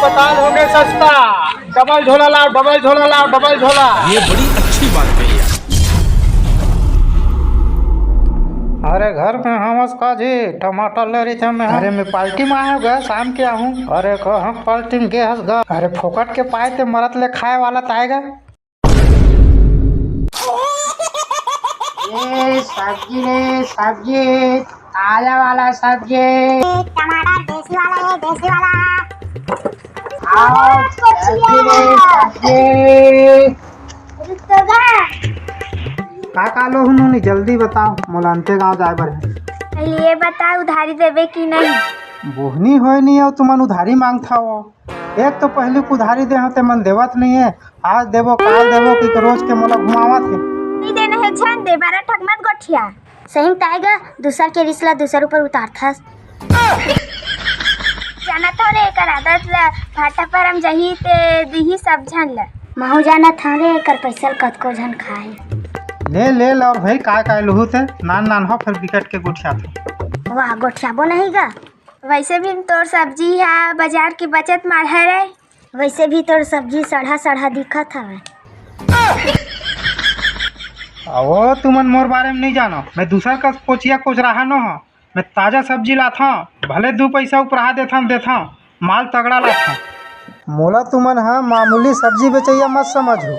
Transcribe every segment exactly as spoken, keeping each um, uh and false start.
अस्पताल होगे सस्ता। डबल झोला लाओ, डबल झोला लाओ, डबल झोला। ये बड़ी अच्छी बात कही आप। अरे घर में हवस का जी? टमाटर ले रही थे मैं। अरे मैं पार्टी में आया हूँ गा, शाम के आहूँ। अरे कहाँ पार्टी में गे हस गा? अरे फोकट के पाए ते मरत ले खाए वाला ताएगा। ये सब्जी रे सब्जी, ताजा वाला सब्जी। टमाटर देसी वाला है, देसी वाला। आओ, सब्जी रे सब्जी। रुक तो गा। का का लो हूँ नोनी, जल्दी बताओ, मोला अंते गाँव जाए बर है। पहले ये बता, उधारी देबे कि नहीं? बोहनी होय नहीं हो, तुमन उधारी मांगथा हो। एक तो पहली उधारी दे होते मन देवत नहीं है, आज देबो काल देबो कि रोज के मोला घुमावत है। नहीं देना है झन दे, बारा ठक मत गोठिया। सही में ताएगा, दूसर के रिस ला दूसर ऊपर उतारथस। जानत हो रे, एकर आदत ला भाटा परम जही ते दिही सब झन ला। महू जानत हन रे, एकर पैसा ल कतको झन खाए। ले, ले ल और भाई, काय काय लुहू ते? नान नान हो, फिर बिकट के गोठियाथे। वाह, गोठियाबो नहीं गा। वैसे भी तोर सब्जी हा बाजार के बचत माल हरे। वैसे भी तोर सब्जी सड़ा सड़ा दिखत हवे। अहो, तुमन मोर बारे में नहीं जानो, मैं दूसर का कोचिया कोचराहा न हो। मैं ताजा सब्जी लाथव, भले दू पैसा उपराहा देथव, देथव, माल तगड़ा लाथव। मोला तुमन ह मामूली सब्जी बेचैया मत समझू।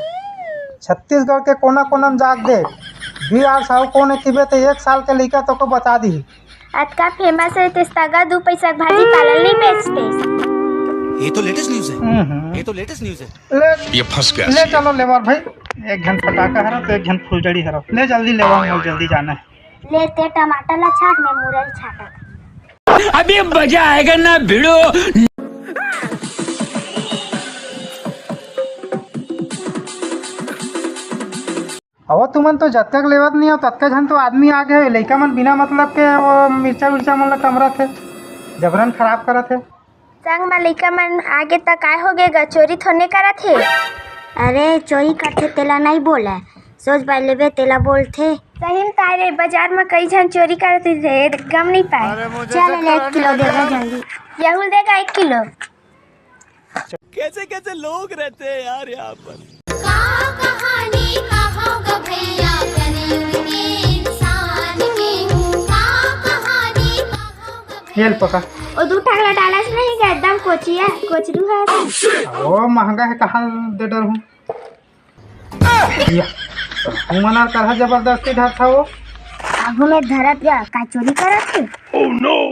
छत्तीसगढ़ के कोना कोना में जाके देख, बिहार साहू कोने किबे ते एक साल के लइका तोको बता दिही। अतका फेमस है ते सगा दू पैसा के भाजी पालल नहीं बेचते। ये तो लेटेस्ट न्यूज है। हम्म। ये तो लेटेस्ट न्यूज है। ले, ये फंस गया ले सी। चलो लेबर भाई, एक घन फटाका हरो तो एक घन फुलझड़ी हरो। ले जल्दी लेबर, मोर जल्दी जाना है। ले ते टमाटर ला छाट, मैं मुरई छाटत। अभी मजा आएगा ना भिड़ो। अहो तुमन तो जतका के लेवत नहीं हो, ततका झन तो आदमी आ गए। लइका मन बिना मतलब के वो मिर्चा विर्चा मन ला टमरत हे, जबरन खराब करत हे। संग म लइका मन आगे त काय होगे ग, चोरी थोने करत हे। अरे चोरी करथे तेला नइ बोले, सोझ बाय लेबे तेला बोलथे। सही म ताय रे, बाजार म कई झन चोरी करत हे, गम नइ पाय। अरे मुझे चल चक्कर ले, एक आने किलो लग दे दे गया। जल्दी। यहू ल देगा एक किलो। कैसे कैसे लोग रहते हैं यार यहाँ पर। का कहानी कहोगे भैया, कलयुग के इंसान की का कहानी कहोगे भैया। ये ले पकड़। ओ दू ठकला डालस नहीं गा, एकदम कोचिया, कोचरू है। ओ महंगा है, कहाँ दे डर हूँ। या, हूँ मना करहा जबरदस्ती धरथा वो। आगू में धरत गा, का चोरी करत हे?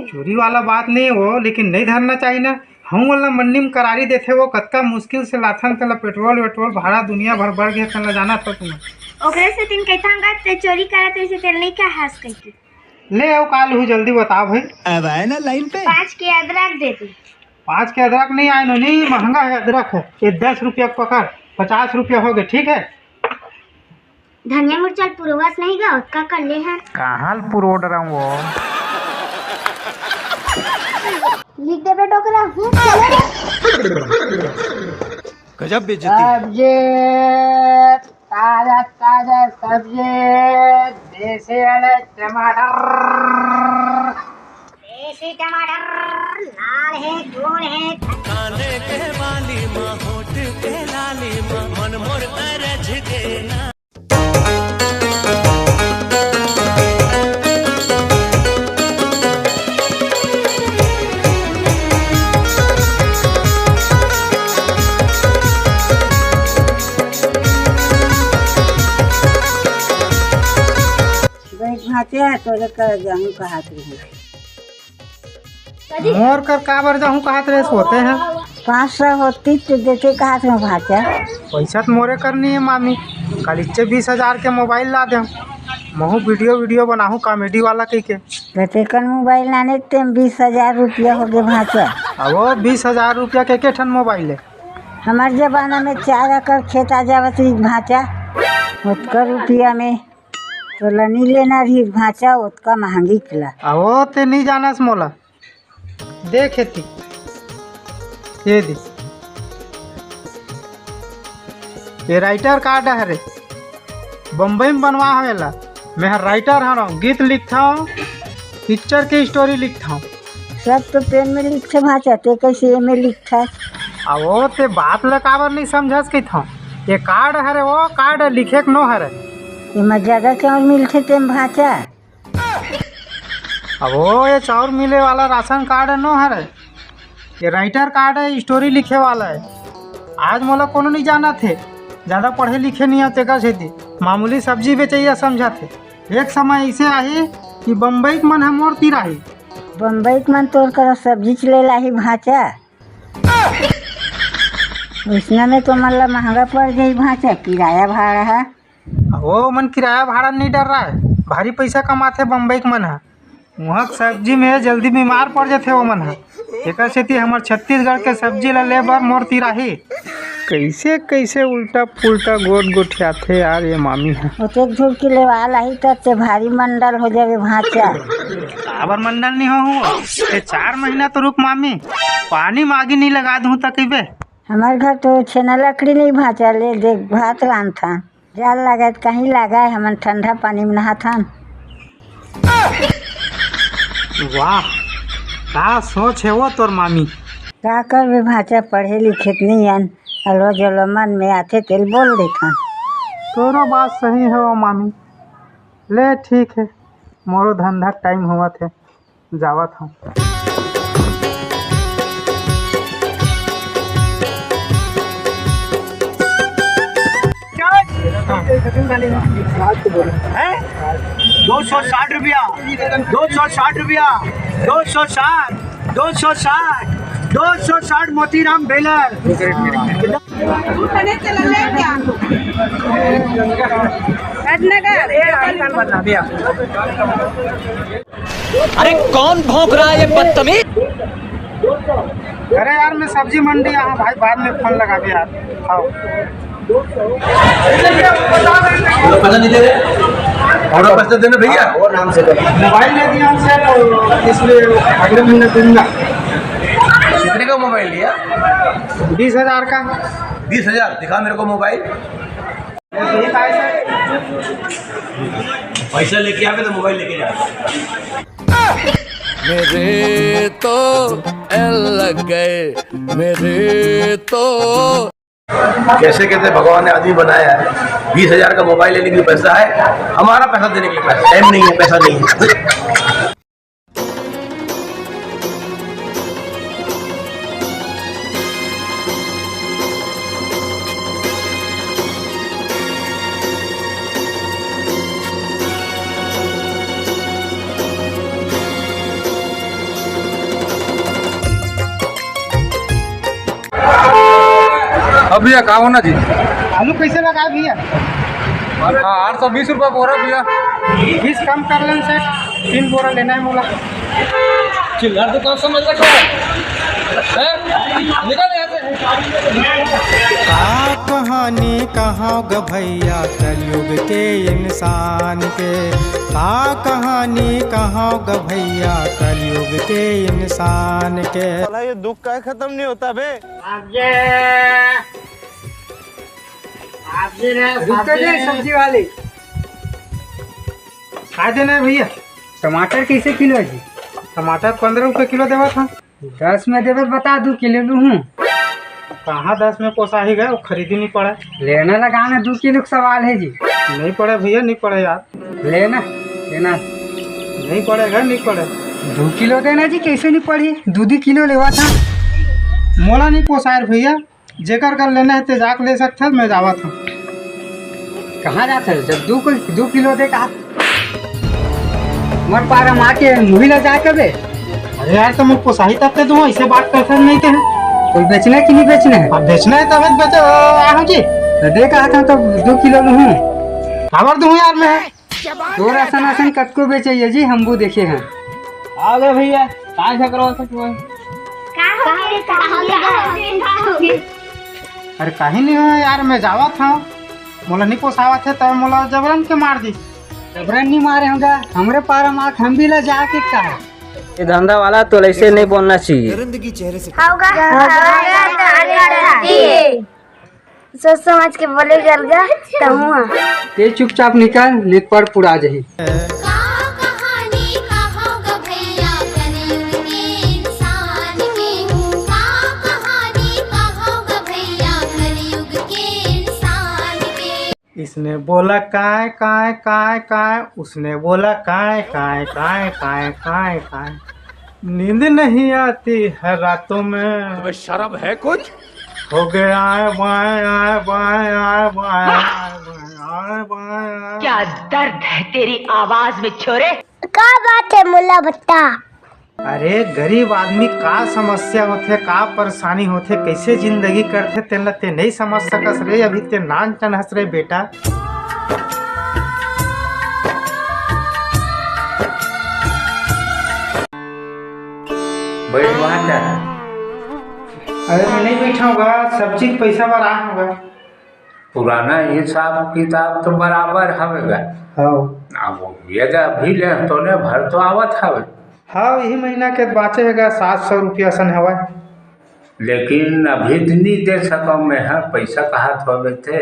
चोरी वाला बात नहीं हो, लेकिन नहीं धरना चाहिए ना। हूँ वाला मंडी में करारी देथे वो, कतका मुश्किल से लाथन, तेला पेट्रोल वेट्रोल भाड़ा दुनिया भर बढ़ गया, तेला जाना था तुम्हें। ओकरे से तीन कहता हूँ ते चोरी करत हे, इसे तेल नहीं क्या हास कहती। ले आओ, काल हूँ जल्दी बताओ भाई। अब आए ना लाइन पे। पाँच के अदरक दे दी। पाँच के अदरक नहीं आए, नहीं महंगा है अदरक है, ये दस रुपया पकड़, पचास रुपया हो गए, ठीक है। धनिया मिर्चा ल पुरोवस नहीं गा, ओतका कर ले हन। कहाँ ल पुरो डरंग वो? लिख देबे डोकरा, हूँ, चले रे। गजब बेइज्जती। सब्जी, ताजा ताजा सब्जी, देसी वाले टमाटर। देसी टमाटर, लाल है, गोल है। काने के बाली मा, होठ के लाली मा, मन मोर गरज के ना। बैठ भांचे, तोरे कर जाहूं कहात रहे। मोर कर काबर जाहूं कहात रहे, सोते हैं। पाँच सौ होती तो देते कहात रहे भांचा। पैसा तो मोरे कर नहीं है मामी, कालिच्चे बीस हजार के मोबाइल ला दे। महू वीडियो वीडियो बनाहूं कॉमेडी वाला कह के। तो तेकर मोबाइल लाने ते बीस हजार रुपया हो गए भांचा। अब वो बीस हजार रुपया के के ठन मोबाइल है? हमार जमाना में चार एकड़ खेत आ जावत रही भांचा, ओतका रुपया में तोला नी लेना रही भांचा, ओतका महंगी के ला। अब वो ते नी जानस मोला। देख एती, ये दे, ये राइटर कार्ड हरे, बम्बई में बनवा हवे ला। मैं हर राइटर हरव, गीत लिखथव, पिक्चर के स्टोरी लिखथव। सब तो पेन में लिखथे भांचा, ते कैसे ए में लिखथा? अब वो ते बात ल काबर नहीं समझस कहिथंव। ये कार्ड हरे, वो कार्ड लिखे के नो हरे। एमा ज्यादा चाउर मिलथे तेम भांचा। अब वो ये चाउर मिले वाला राशन कार्ड नो हरे, ये राइटर कार्ड है, स्टोरी लिखे वाला है। आज मोला कोनो नहीं जानत हे, ज्यादा पढ़े लिखे नहीं आते का सेती मामूली सब्जी बेचैया समझत हे। एक समय ऐसे आही कि बम्बई के मन ह मोर तीर आही। बम्बई के मन तोर करा सब्जी च ले लाही भांचा। वैसना में तो मन ला महंगा पड़ जाही भांचा, किराया भाड़ा है। वो मन किराया भाड़ा नहीं डर रहा है, भारी पैसा कमाथे बम्बई के मन ह। उहाँ के सब्जी में जल्दी बीमार पड़ जाथे वो मन ह। एकर सेती हमर छत्तीसगढ़ के सब्जी ला ले बर मोर तीर आही। कैसे कैसे उल्टा पुल्टा गोठ गोठियाथे यार ये मामी ह। ओतेक झुरकी लेवा लाही त ते भारी मंडल हो जावे भांचा। काबर मंडल नहीं हो हूँ? ते चार महीना तो रुक मामी, पानी मागी नहीं लगा दूँ त कहिबे। हमर घर तो छेना लकड़ी नहीं भांचा, ले देख भात रांधथन। जाल लागत कहीं लागे, हमन ठंडा पानी में नहाथन। वाह, का सोच है वो तोर मामी। का करबे भांचा, पढ़े लिखे त नहीं अन, अलवा जलवा मन में आथे तेल बोल देथन। तोरो बात सही है वो मामी। ले ठीक है, मोरो धंधा टाइम होवत है, जावत हूँ। हैं? दो सौ साठ रुपया, दो सौ साठ रुपया, दो सौ साठ, दो सौ साठ, दो सौ साठ मोतीराम बेलर। अरे कौन भौंक रहा है ये बदतमीज? अरे यार, मैं सब्जी मंडी आया हूँ भाई, बाद में फोन लगाबे यार। आओ। पैसा नहीं दे रहे? और पैसा देना भैया। मोबाइल ले दिया हमसे, तो इसलिए अगले महीने दूंगा। कितने का मोबाइल लिया? बीस हजार का। बीस हजार? दिखा मेरे को मोबाइल। पैसा लेके आवे तो मोबाइल लेके जा। मेरे तो एल लग गए, मेरे तो। कैसे कैसे भगवान ने आदमी बनाया है। बीस हजार का मोबाइल लेने के लिए पैसा है, हमारा पैसा देने के लिए पैसा, टाइम नहीं है, पैसा नहीं है। अब भैया, का होना जी? आलू कैसे लगा भैया? हाँ, आठ सौ बीस रुपया बोरा भैया। बीस कम कर लेन सेठ, तीन बोरा लेना है मोला। चिल्लर दुकान समझ रखा है? हैं? निकल यहाँ से। का कहानी कहाँ ग भैया कलयुग के इंसान के, का कहानी कहाँ ग भैया कलयुग के इंसान के। साला ये दुख का खत्म नहीं होता बे। आप ये, आप ये रे, रुक तो आप ये। जा सब्जी वाले। का देना है भैया? टमाटर कैसे किलो है जी? टमाटर पंद्रह रुपये किलो देवा था। दस में देवे बता, दू किलो लूहूँ। कहाँ दस में पोसाही गए, वो खरीदी नहीं पड़े। लेना लगाना दू किलो का सवाल है जी। नहीं पड़े भैया, नहीं पड़े यार। लेना, लेना। नहीं पड़ेगा, नहीं पड़े। दू किलो देना जी, कैसे नहीं पड़ी? दू दू किलो लेवा था। मोला नहीं पोसाय रे भैया, जेकर कर लेना है ते जाके ले सकत हस, मैं जावत हूँ। कहाँ जात है? जब दू को, दू किलो दे कहा, मर पारा मार के मुही ला जाए कबे। अरे यार, तो मैं पोसाही तब ते दूँ, ऐसे बात कर सकत नहीं ते हैं। कोई बेचना है कि नहीं बेचना है? अब बेचना है तब बेच, आ, आ, जी। तो दे कहा था तो दू किलो लूँ। काबर दूँ यार मैं? तोर असन असन कतको बेचइया जी, हमू देखे हन। आ गए भैया, काय झगड़ा होता तुम्हारे? का हो गया? का हो गया? का हो गया? अरे कहीं नहीं हो यार, मैं जावत हूँ, मोला नहीं पोसावत है, तब मोला जबरन के मार दी। जबरन नहीं मारे होगा, हमरे पारा मार, हम भी ला जाके का। ये धंधा वाला तो ऐसे नहीं बोलना चाहिए। होगा, होगा, होगा, होगा। सोच समझ के बोले गलगा, त हुआ। ते चुपचाप निकल, नित पर पुरा जही। का कहानी कहा ग भैया कलयुग के इंसान के? का कहानी कहा इसने बोला काय काय काय काय, उसने बोला काय काय काय काय काय काय। नींद नहीं आती है रातों में। तुम्हें शर्म है कुछ? हो गया है बाएं, आए बाएं, आए बाएं, आए बाएं, आए बाएं, आए बाएं। क्या दर्द है तेरी आवाज में, छोरे। का बात है, मोला बता। अरे, गरीब आदमी का समस्या होथे, का परेशानी होथे, कइसे जिंदगी करथे, तेन ल ते नइ समझ सकस रे। अभी ते नानचन हस रे बेटा। बैठ वहाँ जा। अरे, मैं नहीं बैठा हूँ गा, सब्जी के पैसा बर आए हूँ गा। पुराना हिसाब किताब तो बराबर हवे गा। हाँ। अब ये गा, अभी ले तो ले भर तो आवत हवे। हाँ, यही महीना के बाचे हे गा, सात सौ रुपया असन हवय। लेकिन अभी तो नहीं दे सकम मैं, हाँ, पैसा कहा तो बेटे,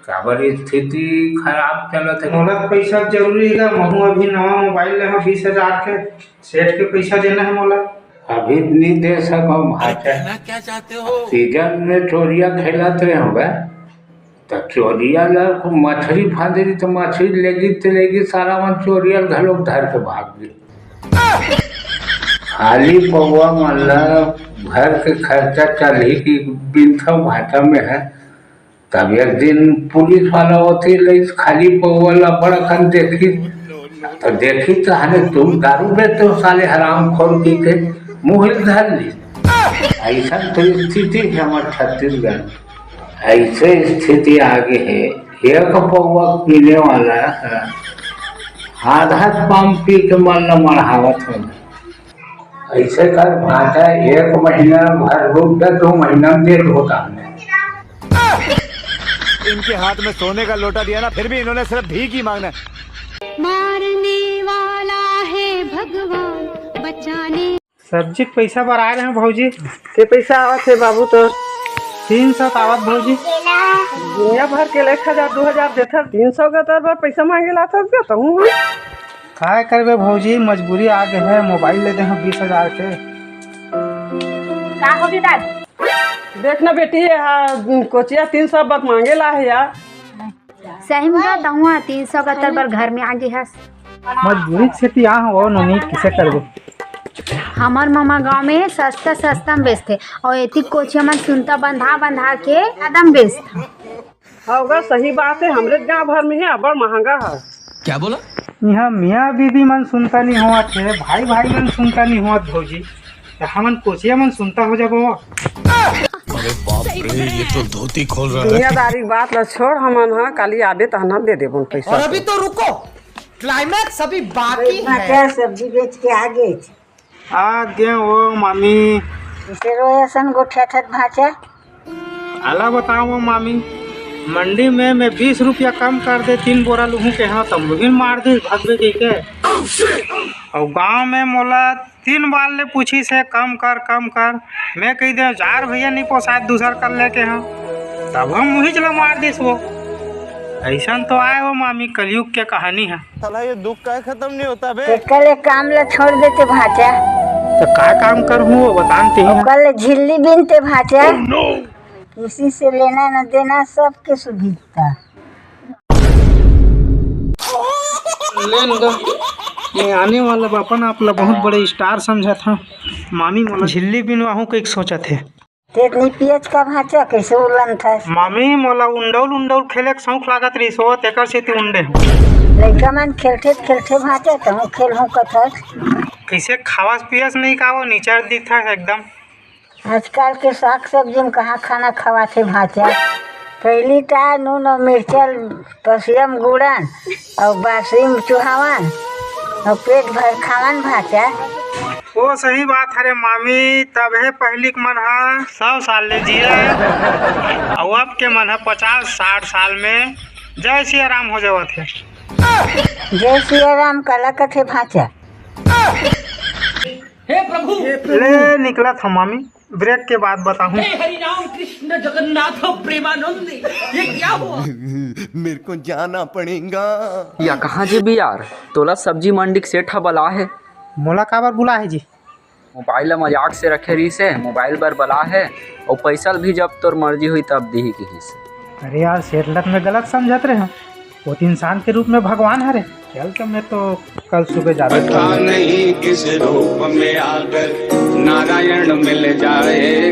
काबर स्थिति खराब चलत हे। मोला तो पैसा जरूरी हे गा, महू अभी नवा मोबाइल ले हूँ बीस हजार के, सेठ के पैसा देना हे मोला। अभी तो नहीं दे सकम भाई। कहना क्या चाहते हो? सीजन में चोरिया खेलत रहे होगा, त चोरिया ल मछरी फांदे रही, त मछरी लेगी त लेगी, सारा मन चोरिया ल घलोक धर के भाग गे। खाली पौवा मन ल घर के खर्चा चलही कि बिनथव भाटा में है। तब एक दिन पुलिस वाला होती लइस, खाली पौवा ल बड़ अकन देखी, त देखी त हने तुम दारू बेचते हो साले हरामखोर की के मुँह ल धर ली। ऐसा तो स्थिति है हमारे छत्तीसगढ़। ऐसे स्थिति आ गे हे, एक पौवा पीने वाला ह आधा पाम पी के मन ल मढ़ावत हो। ऐसे कर भाटा, एक महीना भर रुक जा, दो महीना में दे दो ताने। इनके हाथ में सोने का लोटा दिया ना, फिर भी इन्होंने सिर्फ भीख ही मांगना है। मारने वाला है भगवान, बचाने सब्जी के पैसा बर आए रहे भौजी। के पैसा आवत हे बाबू तोर? तीन सौ त आवत भौजी। दुनिया भर के एक हजार, दो हजार देथस, तीन सौ के तोर बर पैसा मांगे लाथस का तहूँ? काय करबे भौजी, मजबूरी आ गे हे, मोबाइल ले दे हूँ बीस हजार के। का होगे दादी? देख ना बेटी, ये हा, कोचिया तीन सौ बर मांगे ला हे यार। सही में गा, तहुआ तीन सौ के तोर बर घर में आ गे हस। मजबूरी के सेती आ हवं नोनी, किसे करबे? हमर ममा गांव में सस्ता सस्ता में बेचथे, अउ एती कोचिया मन सुनता बंधा बंधा के एकदम बेचथे। हव गा, सही बात हे, हमरे गांव भर में ही अब्बड़ महंगा हे। क्या बोला? इहाँ मियाँ बीबी मन सुनता नहीं होवत हे, भाई भाई मन सुनता नहीं होवत भौजी, त हमन कोचिया मन सुनता हो जाबो। अरे बाप रे, ये तो धोती खोल रहा है। दुनियादारी बात ला छोड़, हमन ह काली आबे तहन दे देबो पैसा। और अभी तो रुको, क्लाइमैक्स अभी बाकी है। भाटा सब्जी बेच के आ गे। आ गे ओ मामी। इसे रोए असन गोठियाथस भाटा। अला बताओ ओ मामी, मंडी में मैं बीस रुपया कम कर दे, तीन बोरा लुहूं के हाँ, तब मुहिन मार दे भगवे के के। अउ गांव में मोला तीन बार ले पूछिस हे, "कम कर, कम कर।" मैं कहि देंव, "जा रे भैया, नहीं पोसाय, दूसर कर लेके हम।" तब हम उहीच ला मार दिस वो। अइसन तो आय वो मामी, कलयुग के कहानी हे। साला ये दुख का खत्म नहीं होता बे। तेकर ले काम ला छोड़ देते भाटा। त का काम करहूँ वो, बता न तेही। ओकर ले झिल्ली बीनते भाटा। किसी से लेना न देना, सबके सुविधा। ले न गा, मैं आने वाला अपन आप ला बहुत बड़े स्टार समझत हंव। मामी मोला झिल्ली बिनवाहूं कहिके सोचत हे। तेतनी पियच का भांचा कइसे उलंथस? मामी मोला उंडौल उंडौल खेले के शौक लागत रहिस हो, तेकर सेती उंडे हंव। लइका मन खेलथे त खेलथे भांचा, तहूं खेलहूं कथस। कइसे खावस पियस नहीं का वो, निचर दिखथस एकदम। आजकल के साग सब्जी में कहाँ खाना खवाथे भांचा? पहिली त नून अउ मिर्चा पसिया म गुड़न अउ बासी म चुहावन अउ पेट भर खावन भांचा। ओ सही बात हरे मामी, तभे पहिली के मन ह सौ साल ले जिए अउ अब के मन ह पचास साठ साल में जय सिया राम हो जावत हे। जय सिया राम काला कथे भांचा? हे प्रभु, ले निकलत हंव मामी, ब्रेक के बाद बताहूं। हे हरि राम कृष्ण जगन्नाथ प्रेमानंद, ये क्या हुआ? मेरे को जाना पड़ेगा। या कहाँ जेबे यार, तोला सब्जी मंडी के सेठ ह बला हे। मोला काबर बुला हे जी? मोबाइल ला मजाक से रखे रहिस हे, मोबाइल बर बला हे, अउ पैसा भी जब तोर मर्जी होही तब दिही किहिस। अरे यार, सेठ ला तो मैं गलत समझत रहे हँव। वो तो इंसान के रूप में भगवान हरे। चल, तो मैं तो कल सुबह जाबे। पता नहीं किस रूप में आकर नारायण मिल जाएगा।